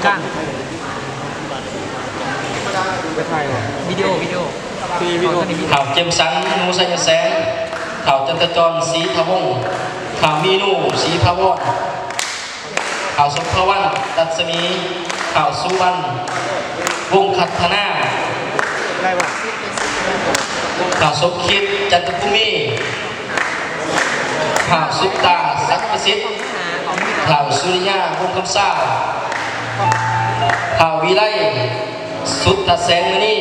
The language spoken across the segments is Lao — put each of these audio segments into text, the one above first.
ກາງ ໄປຖ່າຍບໍ່? ວິດີໂອ ວິດີໂອ ນີ້ວິດີໂອ. ທ້າວ ເຈມສັນ ໜູໄຊຍະແສງ, ທ້າວ ຈັນທະຈອນ ສີທະວົງ, ທ້າວ ມີນູ ສີຖາວອນ, ທ້າວ ສົມພະວັນ ລັດສະໝີ, ທ້າວ ສຸວັນ ວົງຄັດທະນາ, ທ້າວ ສົມຄິດ ຈັນທະພູມີ, ທ້າວ ສຸດຕາ ສັກປະສິດ, ທ້າວ ສຸລິຍາ ວົງຄຳຊາ, ທ້າວ ວິໄລ ສຸດຕະແສງມະນີ.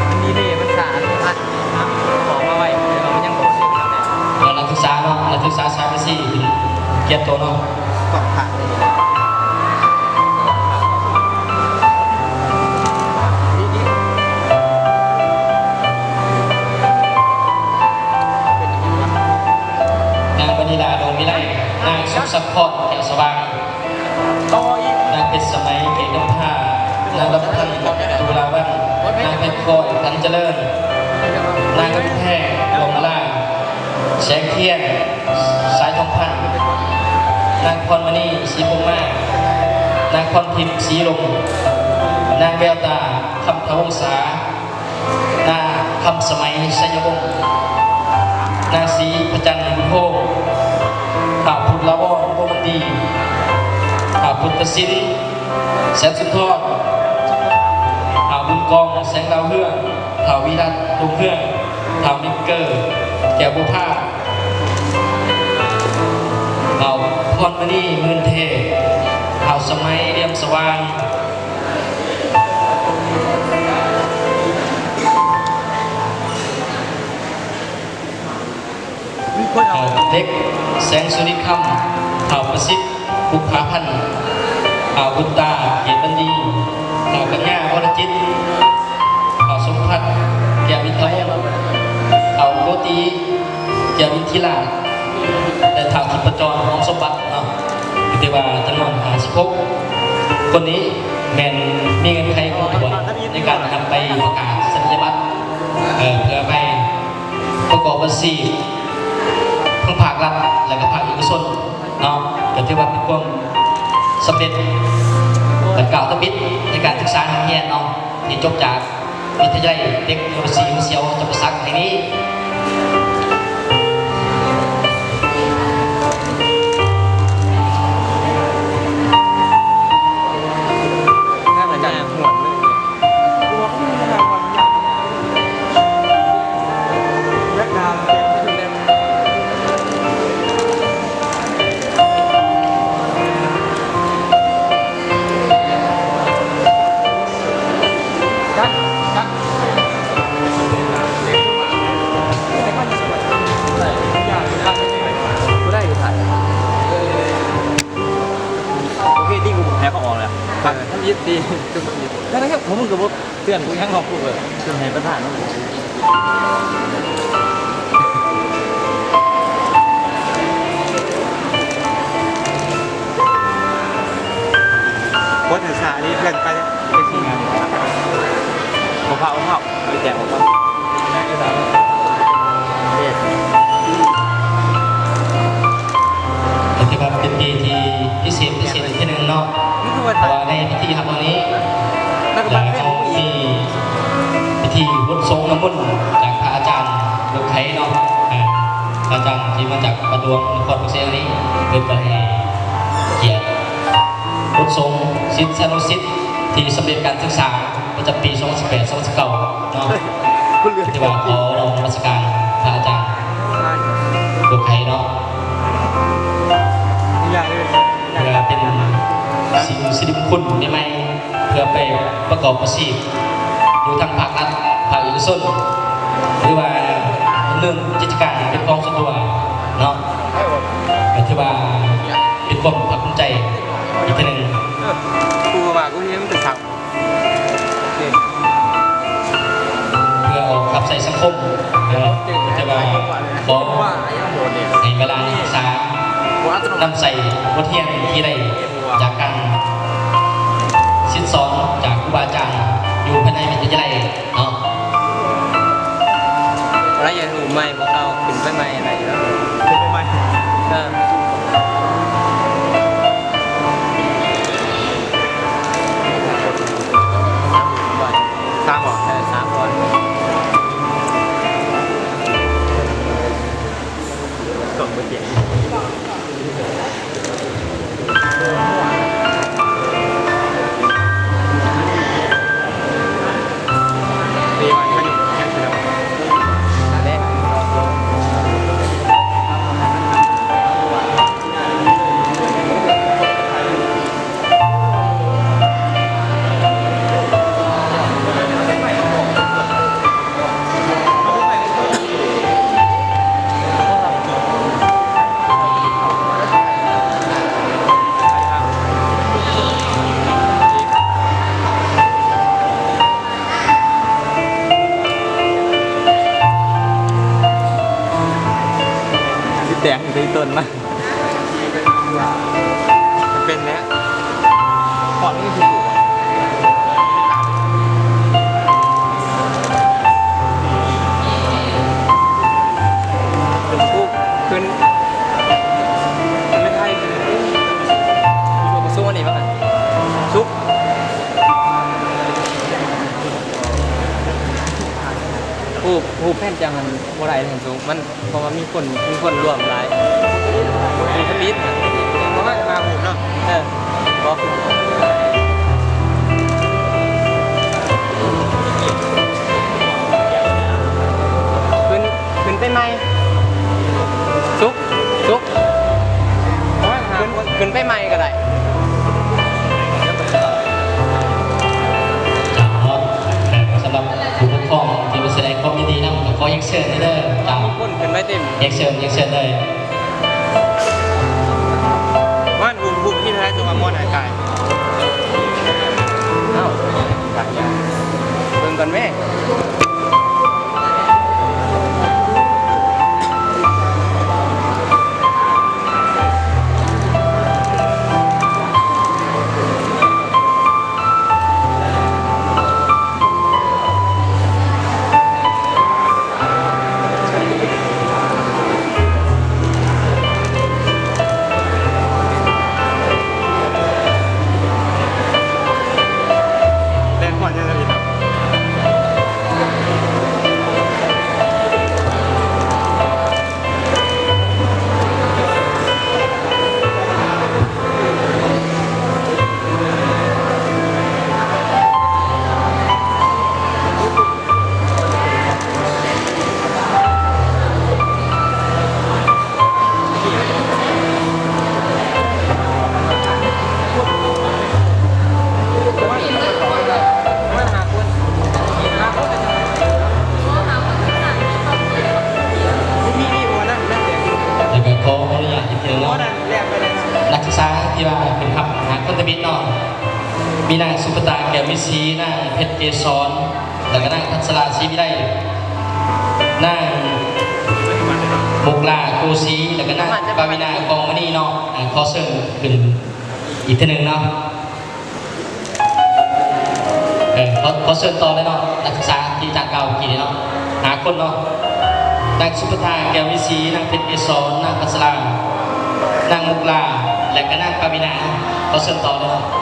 ອັນນີ້ເດ້ ມັນສາອັນພັດ ຂອງມາໄວ້ ແຕ່ວ່າມັນຍັງບໍ່ເສັດນຳແຫຼະ. ແລ້ວນັກສຶກສາເນາະ ນັກສຶກສາສາຍພາສີ ກຽມໂຕເນາະ. ນາງ ມະນີລາ ດວງວິໄລ, ນາງ ສຸກສັກຄອນ ແກ້ວສະຫວ່າງ, ນາງ ເພັດສະໄໝ ເກດນຳພາ, ນາງ ລຳພັນ ຕຸລາວັນ, ນາງ ເພັດພອຍ ພັນຈະເລີນ, ນາງ ກຳແພງ ດວງມາລາ, ແສງທຽນ ສາຍທອງພັນ, ນາງ ພອນມະນີ ສີພົມມາ, ນາງ ພອນທິບ ສີລົມ, ນາງ ແວວຕາ ຄຳທະວົງສາ, ນາງ ຄຳສະໄໝ ໄຊຍະວົງ, ນາງ ສີພະຈັນ ບຸນໂຮມ, ທ້າວ ພຸດລາວອນ ວົງມັນດີ, ທ້າວ ພຸດທະສິນ ແສນສຸນທອນ, ທ້າວ ບຸນກອງ ແສງດາວເຮືອງ, ທ້າວ ວິລັດ ລຸງເຮືອງ, ທ້າວ ມິກເກີ ແກ້ວບົວພາ, ທ້າວ ພອນມະນີ ໝື່ນເທບ, ທ້າວ ສະໄໝ ລຽມສະຫວ່າງ. ທ້າວເລັກ ແສງສຸລິຄຳ, ທ້າວປະສິດ ບຸບຜາພັນ, ທ້າວບຸນຕາ ເກດບັນດີ, ທ້າວກັນຍາ ວໍລະຈິດ, ທ້າວສົມພັດ ແກ້ວອິນທະວົງ, ທ້າວໂກຕີ ແກ້ວອິນທິລາດ ແລະ ທ້າວທິບປະຈອນ ຫອມສົມບັດເນາະ. ຖືວ່າຈຳນວນຫ້າສິບຫົກຄົນນີ້ແມ່ນມີເງື່ອນໄຂຄົບຖ້ວນໃນການນຳໄປປະກາດສະນີຍະບັດ ເພື່ອໄປປະກອບອາຊີບທັງພາກລັດ ແລະ ກະພາກເອກະຊົນເນາະ. ກະຖືວ່າເປັນຄວາມສຳເລັດ ແລະ ກ້າວທຳອິດໃນການສຶກສາຮຽນເນາະ ທີ່ຈົບຈາກ ວິທະຍາໄລເຕັກໂນໂລຊີຫົວສຽວຈຳປາສັກແຫ່ງນີ້. ແບັກກຣາວເປັນ ນັ້ນແຫຼະ ພວກມຶງກໍບໍ່ເຕືອນກູຫຍັງເນາະ ກູກໍເຕືອນໃຫ້ປະທານເນາະ. ບໍ່ທັນສານີ້ເພື່ອນໄປເຮັດທີ່ງານ ບໍ່ພາ ບໍ່ພາ ໄປແຈກຂອງ. ກໍຖືວ່າເປັນປີທີ່ພິເສດ ພິເສດອີກເທື່ອໜຶ່ງເນາະ ເພາະວ່າໃນພິທີຮັບມື້ນີ້ ແລະ ເຮົາມີພິທີບົດສົງນ້ຳມົນຈາກພະອາຈານ ລຸກໄຄເນາະ ອາ ພະອາຈານທີ່ມາຈາກວັດຫຼວງນະຄອນປາກເຊນີ້ ເພິ່ນກໍໃຫ້ກຽດບົດສົງສິດສານຸສິດທີ່ສຳເລັດການສຶກສາ ປະຈຳປີສອງພັນສິບແປດ ສອງພັນສິບເກົ້າເນາະ ຖືວ່າຂໍນ້ອມນະມັດສະການພະອາຈານ ໂອເຄເນາະ ເພື່ອເປັນສິ່ງສິລິມຸງຄຸນໃໝ່ໆ ເພື່ອໄປປະກອບອາຊີບຢູ່ທາງພາກລັດ ພາກເອກະຊົນ ຫຼືວ່າດຳເນີນກິດຈະການເປັນຂອງສ່ວນຕົວເນາະ ກໍຖືວ່າເປັນຄວາມພາກພູມໃຈອີກເທື່ອໜຶ່ງ. ເອີ ກູກໍວ່າກູເຫັນມັນເປັນສັກ ເພື່ອອອກຮັບໃຊ້ສັງຄົມເນາະ ແຕ່ວ່າຂໍໃຫ້ເວລາຮັກສານຳໃຊ້ບົດຮຽນທີ່ໄດ້ຈາກການສິດສອນຈາກຄູບາອາຈານຢູ່ພາຍໃນວິທະຍາໄລເນາະ. ບໍ່ໄດ້ ເຮັດຮູບໃໝ່ບໍ່ເຂົ້າ ຂຶ້ນໄປໃໝ່ໄດ້ຢູ່ເນາະ ຂຶ້ນໄປໃໝ່ ເອີ ສາມບໍ່ ເອີ ສາມບ່ອນ ກອງບໍ່ເຈັບ. ຊິແຕກໄປຕົ້ນມາ ເປັນແລ້ວ ຂອດມັນຄື ເປັນພູບຂຶ້ນ ມັນໄດ້ ມັນບໍ່ສຸກອັນນີ້ບໍ່ ສຸກ ຮູບ ຮູບແຜ່ນຈັ່ງຫັ້ນບໍ່ໄດ້ແມ່ນສູງ ມັນ ເພາະວ່າມີຄົນ ມີຄົນລວມຫຼາຍ ມີທຳອິດ ປະມານຫ້າຮູບເນາະ ເອີ ບໍ່ ຂຶ້ນ ຂຶ້ນໄປໃໝ່ ສຸກ ສຸກ ປະມານຫ້າຄົນ ຂຶ້ນໄປໃໝ່ກໍໄດ້ ເຈົ້າເນາະ ເອີ ສຳລັບຜູ້ປົກຄອງທີ່ມາສະແດງຄວາມຍິນດີນຳ ກໍຂໍຮຽນເຊີນເດີ ເຈົ້າ ມີຄົນຂຶ້ນໄປເຕັມ ຮຽນເຊີນ ຮຽນເຊີນເລີຍ ວ່າຮູບ ຮູບທີ່ເທົ່າໃດຕົວມາມ່ວນໃຫ້ກາຍ ເອົ້າ ກາຍ ເບິ່ງກ່ອນເວີຍ. ແລ່ນຮອດຍັງໄດ້ອີກເນາະ. ແລ້ວກໍຂໍອະນຸຍາດອີກເທື່ອເນາະ ນັກສຶກສາທີ່ວ່າເປັນຮັບຫາຄົນທຳອິດເນາະ. ມີນາງສຸພັດຕາ ແກ້ວວິສີ, ນາງເພັດເກສອນ ແລ້ວກໍນາງພັດສະລາ ສີວິໄລ, ນາງມຸກລາ ໂກສີ ແລ້ວກໍນາງປາວິນາ ກອງມະນີເນາະ. ເອີ ຂໍເຊີນຂຶ້ນອີກເທື່ອໜຶ່ງເນາະ. ເອີ ຂໍ ຂໍເຊີນຕໍ່ເລີຍເນາະ ນັກສຶກສາທີ່ອາຈານກ່າວເມື່ອກີ້ນີ້ເນາະ ຫ້າຄົນເນາະ. ນາງສຸພັດຕາ ແກ້ວວິສີ, ນາງເພັດເກສອນ, ນາງພັດສະລາ, ນາງມຸກລາ ແລະກະນາງປາວິນາ. ຂໍເຊີນຕໍ່ເລີຍເນາະ.